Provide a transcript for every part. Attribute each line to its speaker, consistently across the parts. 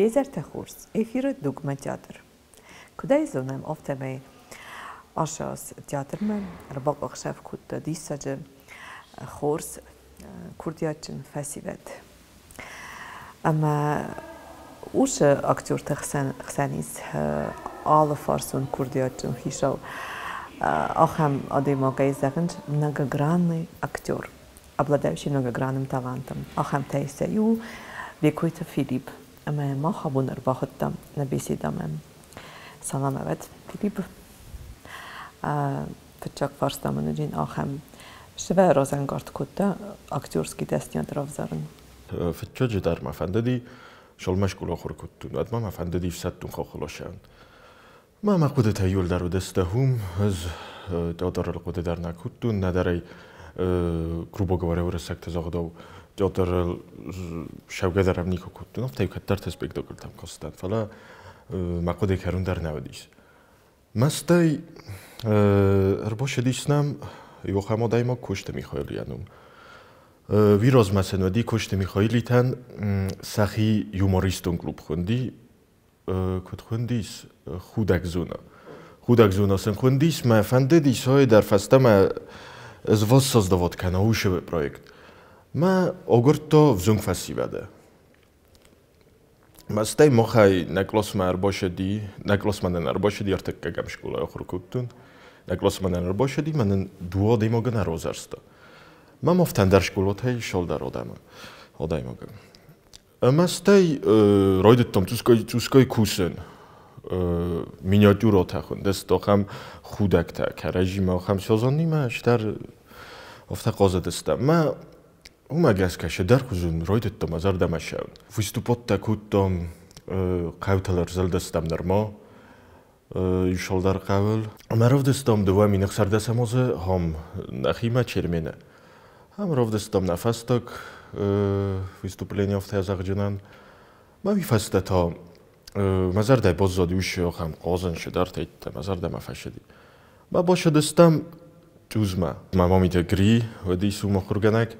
Speaker 1: Везӕртӕ хорз, эфиры дугмӕ театр. Куыд ӕй зонӕм, афтӕмӕй ацы аз театрмӕ ӕрбакъахсӕв кодта диссаджы хорз курдиатджын фӕсивӕд. Ӕмӕ уыцы актерты хсӕн ис алыфарсон курдиатджын хицау. Ахӕм адӕймагӕй зӕгъынц многогранный актер, обладающий многогранным талантом. Ахӕмтӕй сӕ иу Бекойты Филипп. Ӕмӕ мах абон ӕрбахуыдтам нӕ беседамӕ. Салам ӕвӕд, Филипп. Фыццаг фарста мын уыдин ахӕм. Сывӕ разӕнгард кодта актерский дӕсниад равзарын?
Speaker 2: Фыццаджы дӕр мӕ фӕндыди, шолмӕ скъола ахуыр кодтон, уӕд ма мӕ фӕндыди ӕфсӕддон хохолосӕн. Ма мӕ хъуыдытӕ иуылдӕр уыдысты уым, ӕз театрыл хъуыды дӕр нӕ кодтон, нӕдӕр ӕй, грубо говоря, уырыссӕгты загъдау, театрыл сӕугӕ дӕр ӕм никуы кодтон, афтӕ кӕддӕрты спектакльтӕм кастӕн, фӕлӕ мӕ хъуыды кӕрон дӕр нӕ уыдис. Мӕстӕй ӕрбацыдис нӕм иу ахӕм адӕймаг Косты Михаил йӕ ном. Уый сын уыди Косты Михаилитӕн сӕхи юмористон клуб хуынди, куыд хуындис, худӕг зона. Худӕг зона сын хуындис, мӕ фӕндыдис ой дӕр фӕстӕмӕ ӕз воссоздавать кӕна уышы проект. Мӕ агуырдта взонг фӕсивӕды. Мӕстӕй махӕй нӕ къласмӕ ӕрбацыди, нӕ къласмӕ нын ӕрбацыди, ӕртыккӕгӕм скъолайы ахуыр кодтон. Нӕ къласмӕ нын ӕрбацыди, мӕ нын дыууӕ адӕймагӕн ӕрвзӕрста. Мӕм афтӕ ӕндӕр скъолатӕй сӕлдӕр адӕмы адӕймагӕн. Ӕмӕ стӕй райдыдтам цъусгай кусын. Миниатюратӕ хуындысты, ахӕм худӕгтӕ кӕрӕдзимӕ, ахӕм сезонимӕ стӕр афтӕ хъазыдыстӕм. Мӕ уымӕ гӕсгӕ цыдӕрхуызон райдыдта мӕ зӕрдӕмӕ цӕуын. Выступаттӕ кодтам хъӕутыл ӕрзылдыстӕм нырма исалдӕр хъӕуыл. Ӕмӕ равдыстам 2016 азы ам нӕхимӕ Чермены. Ам равдыстам нӕ фӕстаг выступление афтӕ зӕгъджынӕн. Мӕ уый фӕстӕ та мӕ зӕрдӕ баззад уыцы ахӕм хъазӕн цыдӕртӕ мӕ зӕрдӕмӕ фӕцыди. Мӕ бацыдыстӕм Тузмӕ. Мӕ мамитӕ Гри уыдис уым ахуыргӕнӕг.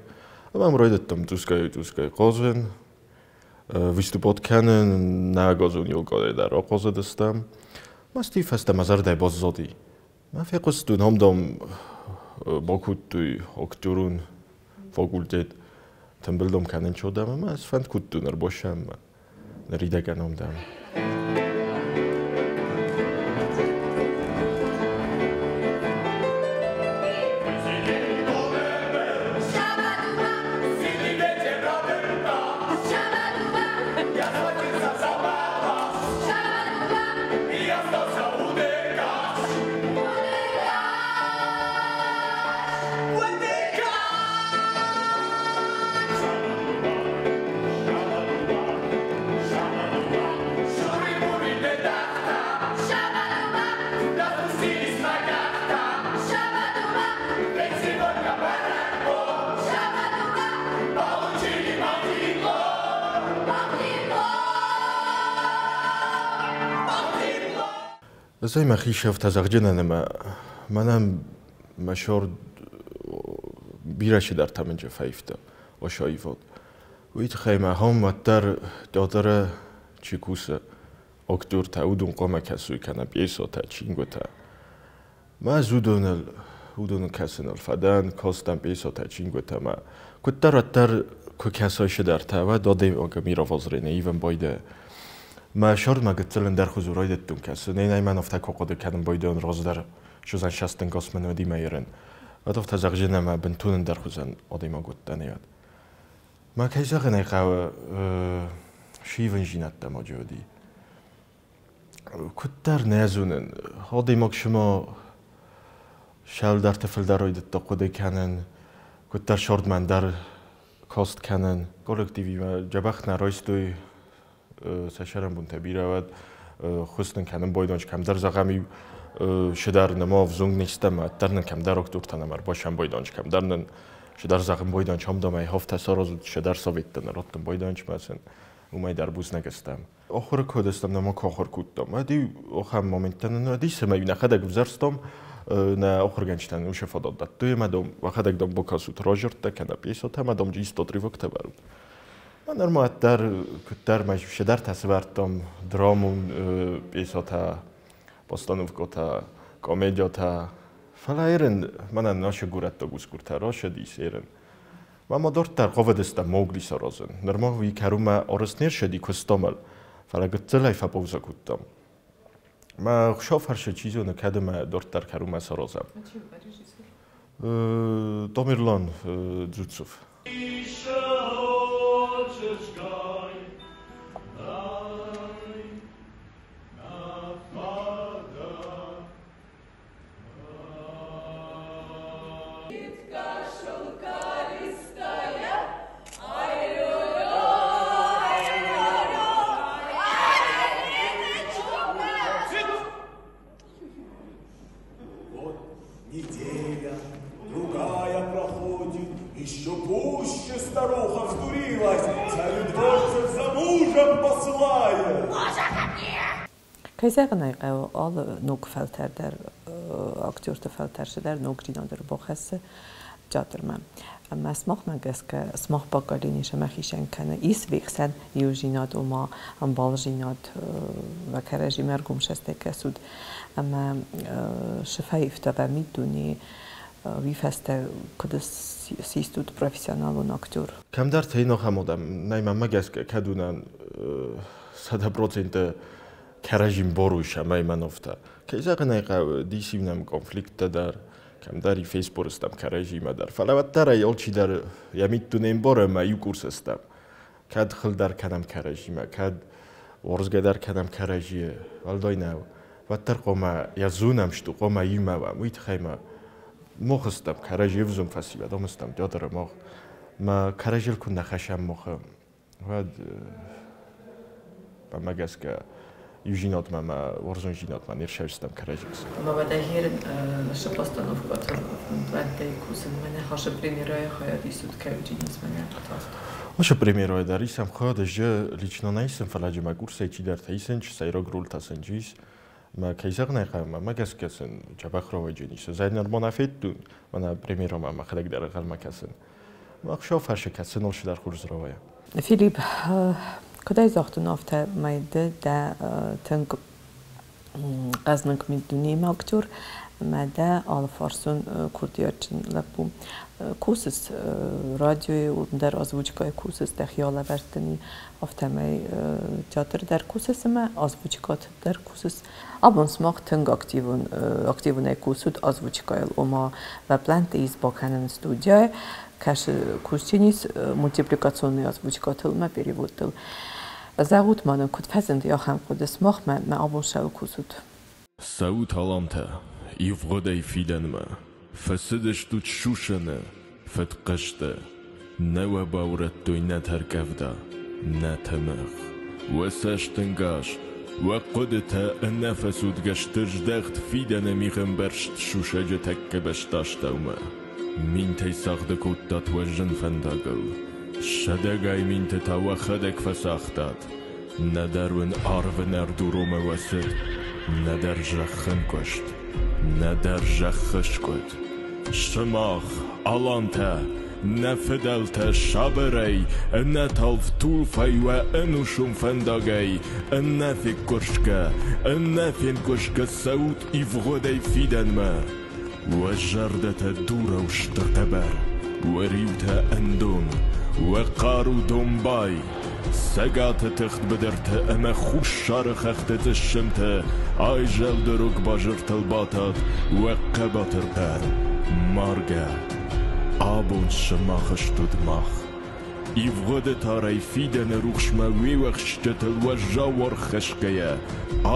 Speaker 2: Ӕмӕ ам райдыдтам цъусгай-цъусгай хъазын, выступать кӕнын, нӕ газон иугӕй дӕр ахъазыдыстӕм. Мӕ фӕстӕ мӕ зӕрдӕ баззади. Мӕ фехъуыстон, ам, дам, бакодтой актерон факультет. Тымбыл кӕнын чодӕм ӕмӕ сфӕнд кодтон ӕрбассӕм ныридӕгӕн ам, дам. Ӕз ӕй мӕхи сӕфтӕ зӕгъджынӕн ӕмӕ мӕнӕн мӕ сор бирӕ цыдӕртӕ мынджы фӕивта ошоивод. Уый тыххӕй мӕ ахӕм уӕддӕр театры чи кусы, актертӕ, уыдон хъуамӕ кӕсой кӕнӕ пьесӕтӕ, чингуытӕ. Мӕ ӕз уыдоныл, уыдоны кӕсыныл фӕдӕн, кастӕн пьесӕтӕ, чингуытӕ мӕ куыддӕр уӕддӕр куы кӕсой цыдӕртӕ, уӕд адӕймаг мировоззрение ивын байдайы. Мӕ сӕрмӕ гыццыл ӕндӕрхуызон райдыдтон кӕсын. Ӕнӕ мӕн афтӕ куы хъуыды кӕнын байдайон раздӕр, суыдзӕн сӕстӕнгас мын уыди мӕ ерын. Уӕд афтӕ зӕгъджын ӕмӕ бынтон ӕндӕрхуызӕн адӕймаг уыдтӕн уӕд. Мӕ кӕй зӕгъын ӕй хъӕуы, сивындзинӕдтӕ ма уыди. Куыддӕр нӕ зонын, адӕймаг сыма сӕлдӕрты фылдӕр райдыдта хъуыды кӕнын, куыддӕр сӕрдмӕ ӕндӕр каст кӕнын. Коллективимӕ дзӕбӕх нӕ райстой сӕ сӕрӕнбонтӕ бирӕ уӕд хуыснын кӕнын байдонч кӕмдӕр зӕгъӕм иу шыдӕр нӕма взонг не стӕм ӕддӕр нын кӕмдӕр актертӕ нӕм ӕрбасӕм байдонч кӕмдӕр нын шыдӕр зӕгъын байдонч ам дам ӕй хафтӕ саразут шыдӕр советтӕ нӕ раттын байдонч мӕ сын уымӕй дӕр бузныг стӕм. Ахуыры куыд стӕм нӕма куы ахуыр кодтам, уӕд-иу ахӕм моменттӕ нын уыдис, ӕмӕ-иу нӕхӕдӕг ӕвзӕрстам нӕ ахуыргӕнджытӕн уыцы фадат дӕттой ӕмӕ дам уӕхӕдӕг дам бакӕсут разырдтӕ кӕнӕ пьесӕтӕ ӕмӕ дам чисто отрывоктӕ вӕрут. Ма нырма дӕр куыддӕр ма седӕртӕ сывӕрдтам драмон пьесӕтӕ, постановкӕтӕ, комедиятӕ. Фӕлӕ ерын мӕнӕн нашы горӕттаг усгуртӕ рашедис ерын. Ма дарддӕр хъавыдыстӕм Маугли саразын. Нырма уый кӕронмӕ арӕзт не рцыди куыстамал, фӕлӕ гыццылӕй фӕпаузӕ кодтам. Мӕ Хуыцау фӕрсы, чи зоны, кӕд ӕмӕ дарддӕр кӕронмӕ саразӕм. Тамерлан Дзуцов.
Speaker 3: Неделя, другая проходит, еще пуще старуха вздурилась, царедворцев за мужем посылает.
Speaker 1: Кӕй зӕгъын ӕй хъӕуы, алы ног фӕлтӕр дӕр, актерты фӕлтӕр дӕр ногдзинад ӕрбахӕссы театрмӕ. Ӕмӕ сымахмӕ гӕсгӕ, сымах поколени сӕмӕ хицӕн кӕны ис вехсӕн иудзинад, ома ӕмбалдзинад, уӕ кӕрӕдзимӕ ӕргом сӕстӕй кӕсут. Ӕмӕ цы фӕивта уӕ миддуне, уый фӕстӕ куыд систут профессионалон актер?
Speaker 2: Кӕмдӕрты инахӕм адӕм, нӕй мӕнмӕ гӕсгӕ, кӕд уынӕн 100% кӕрӕдзи мбаруй ӕмӕ мӕн афтӕ. Кӕй зӕгъын ӕй хъӕуы, дисим нӕм конфликттӕ дӕр, кӕмдӕр и фесборыстӕм кӕрӕдзимӕ дӕр. Фӕлӕ уӕддӕр ӕй алчидӕр йӕ миддуне ӕмбары ӕмӕ иу курсы стӕм. Кӕд хыл дӕр кӕнӕм кӕрӕдзимӕ, кӕд уарзгӕ дӕр кӕнӕм кӕрӕдзийы, уӕлдай нӕу. Уӕддӕр хъуамӕ йӕ зонӕм сту, хъуамӕ иумӕ уӕм. Уый тыххӕй ма мах стӕм, кӕрӕдзи ӕвзонг фӕсивӕд, ам стӕм театры мах. Мӕ кӕрӕдзийыл куы нӕ хӕссӕм махы, уӕд мӕнмӕ гӕсгӕ иудзинадмӕ ӕмӕ уарзондзинадмӕ не рсӕвдзыстӕм кӕрӕдзийы.
Speaker 1: Ӕмӕ уӕдӕ херын шы постановкӕтыл фӕндтӕй кусын мӕнӕ хашы премьерӕйы хайад исут кӕуджинис мӕнӕ тагъд.
Speaker 2: Ашы премьерӕйы дӕр исӕм хайад, ӕз лично нӕ исын, фӕлӕ мӕ курсӕй чидӕртӕ исынч, сӕйраг рольтӕ сын ис. Мӕ кӕй зӕгъын ӕй хъӕуы, мӕнмӕ гӕсгӕ сын дзӕбӕх рауайджын ис. Ӕз ӕй нырма нӕ федтон, мӕнӕ премьерӕмӕ мӕхӕдӕг дӕр ӕнхъӕлмӕ кӕсын. Мӕ Хуыцау фӕрсы, кӕсын алчидӕр хорз рауайа.
Speaker 1: Филипп, куыдӕй загътон, афтӕ мӕй ды дӕ тынг хъӕзныг миддунеимӕ актер ӕмӕ дӕ алыфарсон курдиатджын лӕппу. Кусыс радиойы, уым дӕр озвучкӕйы кусыс, дӕхи алӕвӕрдтыни, афтӕмӕй театры дӕр кусыс ӕмӕ озвучкӕты дӕр кусыс. Абон сымах тынг активон, активонӕй кусут озвучкӕйыл, ома уӕ плӕнтты ис бакӕнын студияйы, кӕсы кусджын ис мультипликационный озвучкӕтыл ӕмӕ переводтыл. Зӕгъут ма нын, куыд фӕзынди ахӕм хъуыды сымахмӕ, мӕ абон цӕуыл кусут?
Speaker 2: Цӕут алантӕ ивгъуыдӕй фидӕнмӕ, фӕцыдыстут сусӕны фыдхъызты, нӕ уӕ баурӕдтой нӕ тӕрккъӕвда, нӕ тымыгъ. Уӕ цӕстӕнгас, уӕ хъуыдытӕ ӕнӕфӕцудгӕ сты здӕхт фидӕны мигъӕмбӕрзт сусӕджы тӕккӕ бӕстастӕумӕ. Минтӕй цагъды кодтат уӕ зын фӕндагыл, сӕдӕгай минты та уӕхӕдӕг фӕцагътат. Нӕдӕр уын арвы нӕрд уромы уӕ цыд, нӕдӕр зӕххӕнкъуыст, нӕдӕр зӕххы скъуыд. Сымах, алантӕ, нӕ фыдӕлтӕ сабырӕй, ӕнӕталф-тулфӕй уӕ ӕнусон фӕндагӕй, ӕнӕфеккуырсгӕ, ӕнӕфенкъуысгӕ цӕут ивгъуыдӕй фидӕнмӕ. Уӕ зӕрдӕтӕ дурау сты хъӕбӕр, уӕ риутӕ ӕндон, уӕ хъару домбай. Цӕгаты тыгъд быдырты ӕмӕ Хуссары хӕхты цъыссымты айзӕлды рог базыртыл батад уӕ хъӕбатыр хъӕр, маргӕ. Абон сымах стут мах. Ивгъуыды тарӕй фидӕны рухсмӕ уе уӕхсчытыл уӕззау уаргъ хӕсгӕйӕ,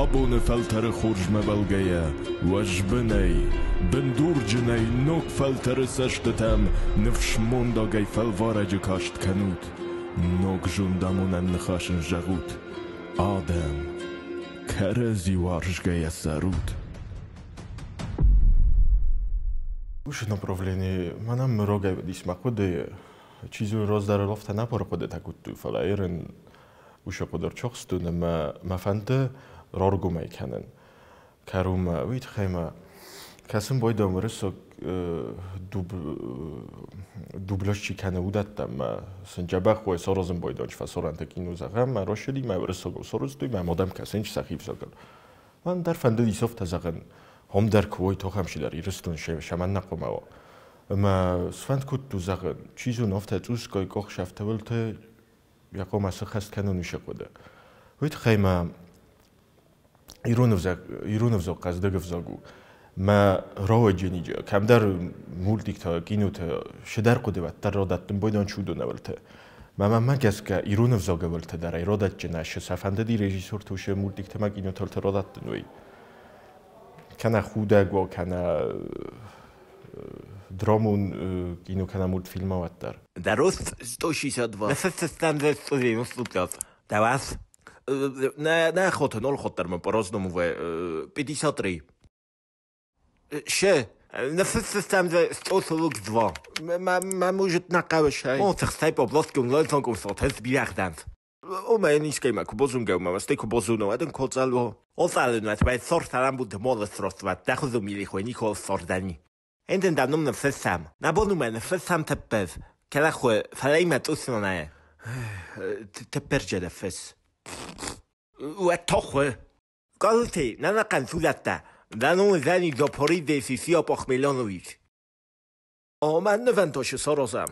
Speaker 2: абоны фӕлтӕры хорзмӕ бӕлгӕйӕ, уӕзбынӕй, бындурджынӕй ног фӕлтӕры цӕстытӕм ныфсмондагӕй фӕлварӕджы каст кӕнут. Ног зондамонӕн ныхас ын зӕгъут: адӕм, кӕрӕдзи уарзгӕйӕ цӕрут. Уыцы направлени мӕнӕн рогӕй уыдис мӕ хъуыдыйы. Чи зоны, раздӕр афтӕ нӕ хъуыдытӕ кодтой, фӕлӕ ерын уыцы хъуыды ӕрцахстон ӕмӕ мӕ фӕнды раргомӕй кӕнын. Кӕронмӕ, уый тыххӕй мӕ кӕсын байдам уырыссаг дубляж чи кӕны, уыдӕттӕм ма сын дзӕбӕх уой саразын байдон фӕсарӕнты кино зӕгъӕм, ма рощади ма уырыссагау сарӕзтой, ма адӕм кӕсынц сӕхи взагыл. Мӕн дӕр фӕндыдис афтӕ зӕгъын, ам дӕр куы уой, тохӕм дӕр Ирыстон сӕмӕн нӕ хъуамӕ уа. Ӕмӕ сфӕнд кодтон зӕгъын, чи зоны, афтӕ цъусгай къухсӕфтӕуылты йӕ хъуамӕ сыххӕст кӕнон уыцы хъуыды. Уый тыххӕй ма ирон ӕвзаг хъӕздыг ӕвзаг у. Мӕ рауаджениджы кӕмдӕр мультиктӕ, кинотӕ шыдӕр хъуыды уӕддӕр родӕттын бойдон чудонӕвӕлтӕ. Мӕ мӕмӕ гӕсгӕ ирон ӕвзагӕвӕлтӕ дӕр ӕй родӕтджын ӕссы сӕ фӕндыди режиссерты уыцы мультиктӕ ма кинотӕлтӕ родӕттын уый. Кӕнӕ худӕг уа, кӕнӕ драмон кино, кӕнӕ мультфильм уӕддӕр.
Speaker 4: Да рост 162. 195. Да вас? На охота, ноль хотарма по-разному 53. Ше, на 142. Ма может накавашай. Он цехстай областки онлайн конкурсот бирахдант. О ма нискай ма кубозунга ма сте кубозуно аден коцало. Оцалено at сортарам буд молосросват дахузумили хуени сордани. Έντен да нум нефсам. На бонуме нефсам теппев. Келахуе фалейма туснонае. Тепперже нефс. Уатохуе. Галти нанакан сулатта. Данун зани допориде сисио похмелонович. О ма невентош сорозам.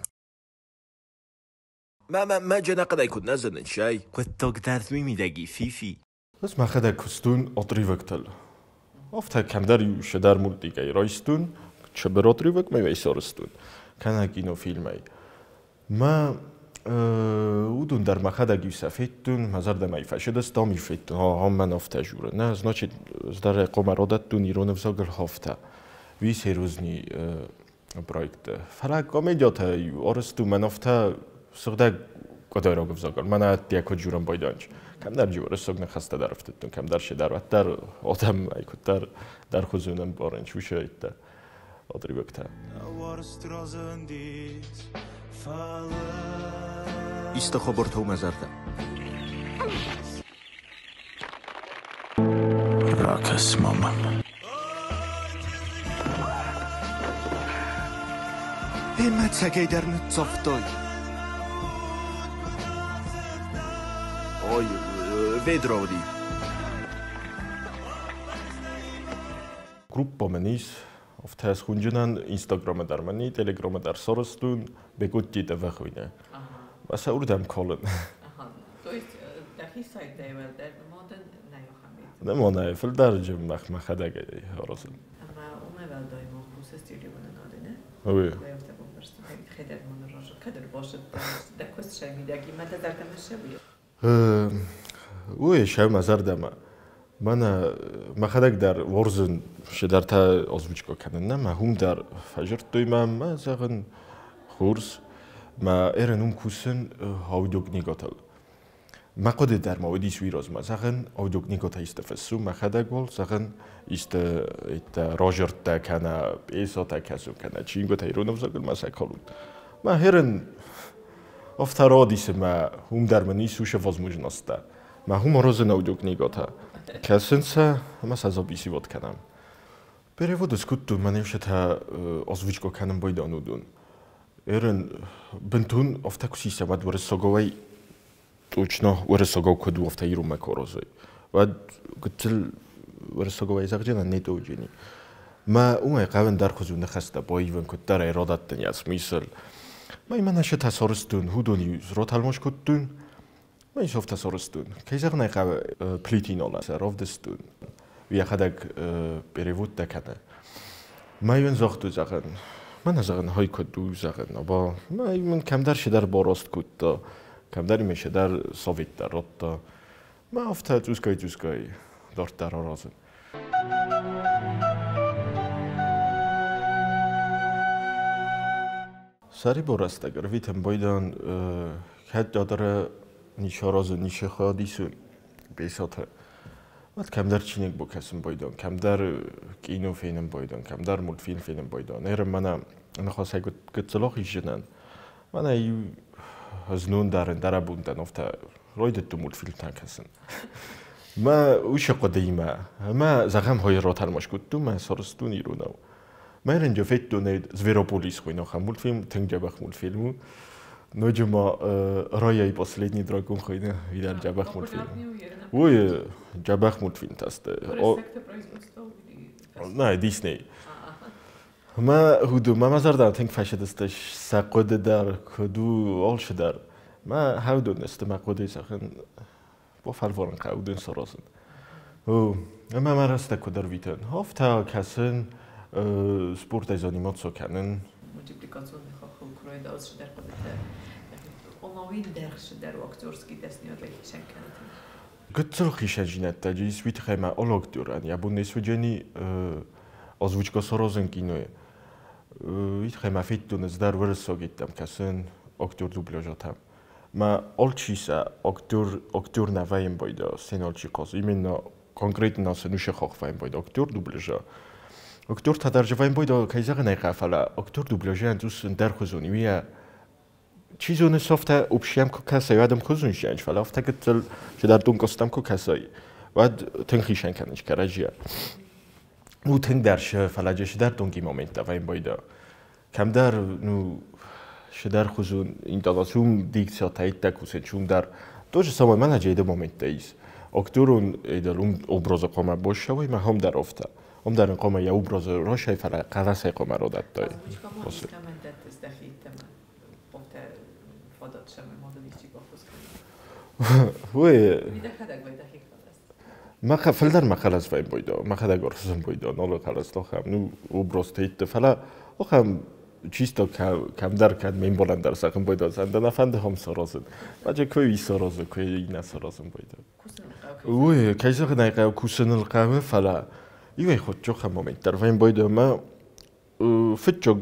Speaker 4: Ма ма джена куд назанен шай. Куттог дазми фифи.
Speaker 2: Эс махада кустун отрывоктал. Афта кемдар шедар мультикай ройстун, чебер отрывок май вейсорстун. Кана кинофильмай. Ма удун дар махада гивса феттун, мазарда май фашедас дами феттун. Ха ман афта жура. На, значит, здар қомародаттун ирон взагал хафта. Ви серьезный проект. Фала комедиата орсту ман афта сыгъдӕг къуыдайраг ӕвзагыл. Мӕнӕ ӕддейӕ журам байданч. Кӕмдӕр джиуырыссаг ныхӕстӕ дӕр ӕфтыдтон, кӕмдӕр се дӕр уӕддӕр одӕм ӕй куыддӕр дӕр хуызон ӕмбарын чушӕйттӕ отрывоктӕ.
Speaker 4: Исто хобортоу мазарда.
Speaker 5: Ракас мамам.
Speaker 4: Эмӕцӕгӕйдӕр ныццавтой. Ой, ведроди.
Speaker 2: Группа менис, афта схунджинан Инстаграма дар мани, Телеграма дар соростун, бегутти да вахуйна. Маса урдам колен.
Speaker 1: Ага. То есть дахи сайт дайвел дар моден наёхамид.
Speaker 2: Не мона, филдар джим мах махадаг орозын.
Speaker 1: Ама умевел даймо хусестили вонанадене.
Speaker 2: Ой.
Speaker 1: خدر من راش кадр бошад да кус шамидаги ма да зардама шави.
Speaker 2: Уй шав мазардама. Мана махадаг дар ворзын шедарта озвучка кӕнын ма хум дар фӕзырдтой ма ма зӕгъын хурс ма эрен ум кусын аудиокниготыл. Ма хъуыды дӕр ма уыдис уый размӕ, зӕгъын аудиокниготӕ исты фыссы, мӕхӕдӕг уал зӕгъын исты рожырдтӕ кӕнӕ пьесӕтӕ кӕсын кӕнӕ чингуытӕ ирон ӕвзагыл ма сӕ калун. Ма херен афтӕ радисы ма хум дӕр мын ис уышы возможносттӕ. Ма хум аразын аудиокниготӕ. Кӕсын сӕ ӕмӕ сӕ записывать кӕнӕм. Переводы скуттун мӕ нимшӕтӕ озвучка кӕнын байдан уыдон. Эрен бынтон афтӕ куы сисӕм, уӕд уырыссагауӕй точно уырыссагау куыд у, афтӕ иронмӕ куы аразой. Уӕд гыццыл уырыссагауӕй зӕгъджынӕн не тоуджени. Ма уымӕй хъавын дӕр хуызон ныхӕстӕ баивын, куыддӕр ӕй радӕттын йӕ смысл. Ма имӕ нӕшӕтӕ сарӕзтон, уыдон-иу ротӕлмас кодтон, ма ис афтӕ сарӕзтон. Кӕй зӕгъын ӕй хъӕуы, Плитинола сӕ равдыстон. Йӕхӕдӕг переводтӕ кӕны. Ма иуӕн загътой, зӕгъын, мӕнӕ зӕгъын, хай куыд у, зӕгъын, аба, ма мын кӕмдӕр седӕр бараст кодта, кӕмдӕр мын седӕр советтӕ радта. Ма афтӕ цъусгай-цъусгай дарддӕр аразын. Сӕрибар рӕстӕг ӕрвитын байдан кӕд адӕры ницы аразын, ницы хайад исын пьесӕтӕ. Уӕд кӕмдӕр чиныг бакӕсын байдан, кӕмдӕр кино фенын байдан, кӕмдӕр мультфильм фенын байдан. Эрен мӕнӕ ныхасӕй гыццыл ахизджынӕн. Мӕнӕ иу знон дӕр ӕндӕр абон дӕн афтӕ райдыдтон мультфильмтӕ кӕсын. Мӕ уыцы хъуыдыимӕ ӕмӕ зӕгъӕм хойы ротӕлмас кодтон, мӕ сарӕзтон иронау. Мӕ рӕнджы федтон Зверополис хуыйны ахӕм мультфильм, тынг дзӕбӕх мультфильм у. Ноджы ма Райайы последний дракон хуыйны, уый дзӕбӕх мультфильм. Уый дзӕбӕх мультфильмтӕ сты. Нӕ, Дисней. Мӕ худу, мӕ зӕрдӕ тынг фӕсыдысты сӕ хъуыды дӕр, куыд у алцы дӕр. Мӕ хӕудон сты мӕ хъуыдыйы зӕгъын, бафӕлварын хъӕуы дын саразын. Ӕмӕ мӕ рӕстӕг куыд ӕрвитын? Афтӕ кӕсын, спортӕй заниматься кӕнын.
Speaker 1: Мультипликацион хаххыл куы райда, цыдӕр хъуыдытӕ. Ома уый дӕр цыдӕр актерский дӕсныйадӕй хицӕн кӕны.
Speaker 2: Гыццыл хицӕндзинӕдтӕ ис, уый тыххӕй ма алы актерӕн йӕ бон не суыдзӕни озвучка саразын кинойы. Уый тыххӕй ма федтон ӕз дӕр уырыссаг йедтӕм кӕсын актер дубляжатӕм. Ма алчи сӕ актер, актер нӕ вӕййын байда, сцен алчи хъазы. Именно конкретно цы нусе хох вӕййын байда, актер дубляжа. Актер та дӕр вӕййын байда, кӕй зӕгъын ӕй хъӕуы, фӕлӕ актер дубляжӕн цъус ӕндӕрхуызон. Уый чи зоны, афтӕ общем куы кӕсай, уӕд ӕмхуызон сианч, фӕлӕ афтӕ гыццыл чидӕр донкъостӕм куы кӕсай, уӕд тынг хицӕн кӕнынц кӕрӕдзийӕ. Ну, тынгдӕр шы, фӕлӕ чидӕр донки моменттӕ вӕййын байда. Кӕмдӕр, ну, чидӕр хуызон интонацион дикциятӕ иттӕг кусын, чумдӕр. То же самое мӕнӕ джейды моменттӕ ис. Актерон эдел ум образы хъуамӕ боссӕуой, мӕ хом дӕр афтӕ. Ом дӕр ын хъуамӕ йӕ образы росӕй, фӕлӕ хъӕлӕсӕй хъуамӕ родӕттай.
Speaker 1: Озвучка искӕмӕн дӕттыс дӕхи йеддӕмӕ? Афтӕ фадат сӕм модулистик баххуыс кӕнын.
Speaker 2: Уый
Speaker 1: Дӕхӕдӕг вӕй дӕхи хъӕлӕс.
Speaker 2: Мӕ фылдӕр мӕ хъӕлӕс вӕййын бойдо, мӕхӕдӕг ӕрхызын бойдо, нолы хъӕлӕс лохӕм, ну, образ тейты, фӕлӕ охӕм чисто кӕмдӕр кӕд ме мбалӕн дӕр зӕгъын бойдо, ӕндӕр нӕ фӕнды хом саразын. Баджы куы и саразы, куы и нӕ саразын бойдо. Уый, кӕй зӕгъын ӕй хъӕуы, кусыныл хъӕуы, фӕлӕ иуӕй хотджохӕм момент дӕр вӕййын бойдо, мӕ фыццаг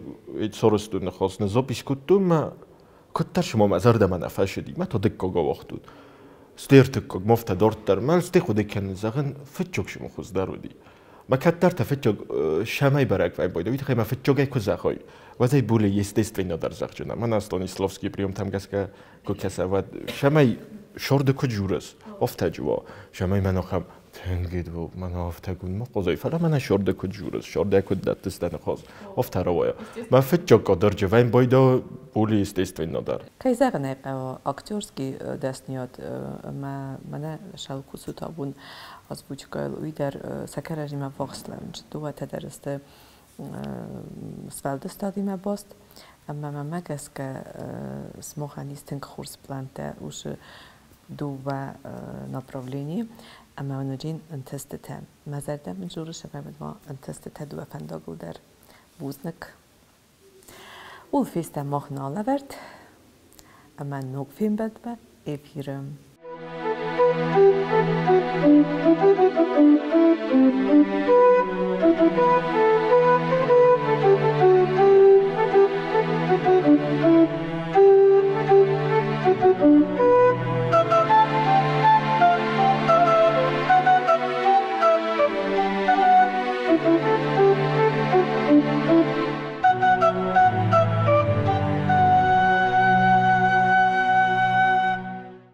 Speaker 2: сарӕзтон ныхас, нӕ запись кодтон, мӕ куыддӕр сыма мӕ зӕрдӕмӕ нӕ фӕсыди, мӕ та дыккаг ауагътон. Стӕй ӕртыккаг, ма афтӕ дарддӕр. Мӕ стӕй хъуыды кӕнын, зӕгъын, фыццаг сыма хуыздӕр уыди. Мӕ кӕддӕртӕ фыццаг сӕмӕй бӕрӕг вӕййы, уый тыххӕй мӕ фыццагӕй куы зӕгъой, уӕд ӕй более естественно дӕр зӕгъджынӕн. Мӕнӕ Станиславский приемтӕм гӕсгӕ куы кӕса, уӕд сӕмӕй сорды куыд журыс, афтӕ джуа. Сӕмӕй мӕн ахӕм тынг идву, мӕнӕ афтӕ гун ма хъазай, фӕлӕ мӕнӕ сорды куыд журыс, сордӕ куыд дӕттыс дӕ ныхас, афтӕ рауайа. Мӕ фыццаг кадрджы вӕййын байда более естественно дӕр.
Speaker 1: Кӕй зӕгъын ӕй хъӕуы, актерский дӕсныйад ӕмӕ мӕнӕ Шалкусут абон озвучкӕйыл, уый дӕр сӕ кӕрӕдзимӕ ввахс лӕууынц. Дыууӕтӕ дӕр сты сфӕлдыстадимӕ баст, ӕмӕ мӕмӕ гӕсгӕ сымахӕн ис тынг хорз плантӕ уыцы дыууӕ направленийы ӕмӕ уын ӕнтыстытӕ. Мӕ зӕрдӕ мын дзуры, сӕвӕрд ма ӕнтыстытӕ дыууӕ фӕндагыл дӕр. Бузныг. Ул фестӕм мах нал ӕвӕрд, ӕмӕ ног фембӕлдмӕ эфиры.